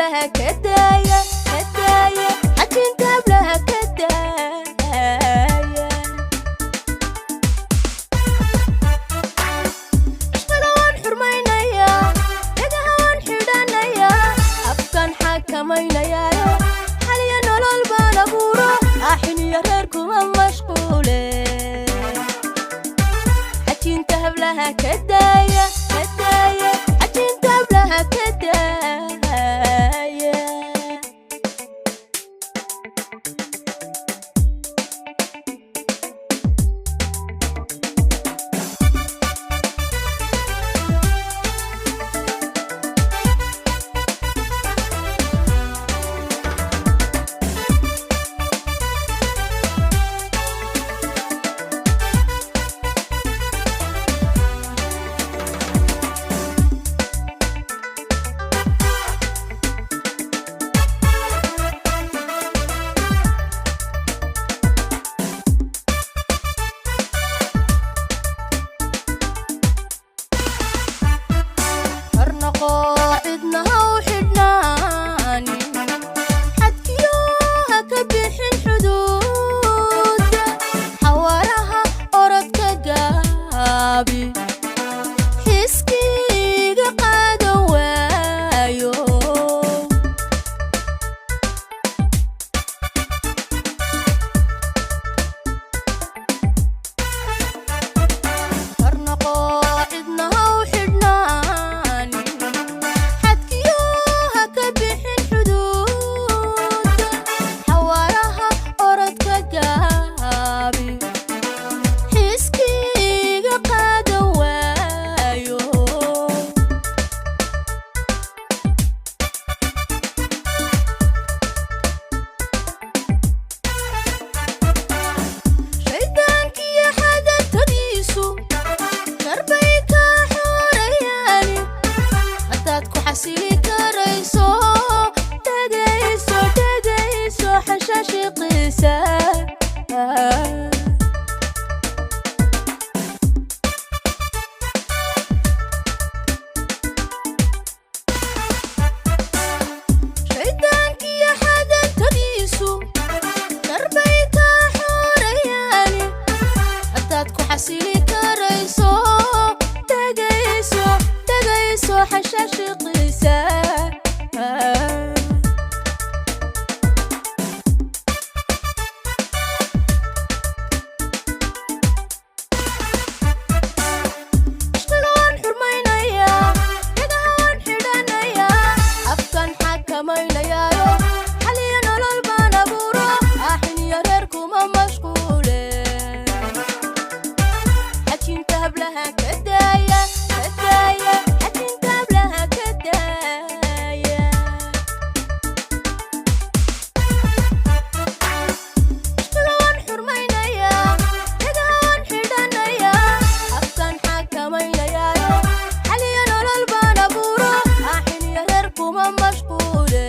Hablaha ka daaya, ka daaya, xajinta hablaha ka daaya. Cishqiga waan xurmaynayaa, dhagaha waan xidhanayaa, afkaan xakamaynayaa, xaliya nolol baan abuuro, aaxiniyo reer kuma mashquule. Xajinta hablaha ka daaya, ka daaya, xajinta hablaha ka daaya. Xornoqo, cidna ha u xidhnaanin, xadkiyo ha ka bixin xuduuda, xawaaraha orodka gaabi, xiskiiga qaadan waayo. Xornoqo, cidna ha u xidhnaanin, xadkiyo ha ka bixin xuduuda, xawaaraha orodka gaabi, xiskiiga qaadan waayo. Shaydaankiyo xadantadiisu darbay ka xorayaani, haddaad ku xasili karayso, dhegayso, dhegayso xashashiqiisa. Shaydaankiyo xadantadiisu darbay ka xorayaani, haddaad ku xasili karayso, dhegayso, dhegayso xashashiqiisa. Cishqiga waan xurmaynayaa, dhagaha waan xidhanayaa, afkaan xakamaynayaa, xaliya nolol baan abuuro, aaxiniyo reer kuma mashquule. Xajinta hablaha ka daaya, ka daaya, xajinta hablaha ka daaya. Cishqiga waan xurmaynayaa, dhagaha waan xidhanayaa, afkaan xakamaynayaa, xaliya nolol baan abuuro, aaxiniyo reer kuma mashquule.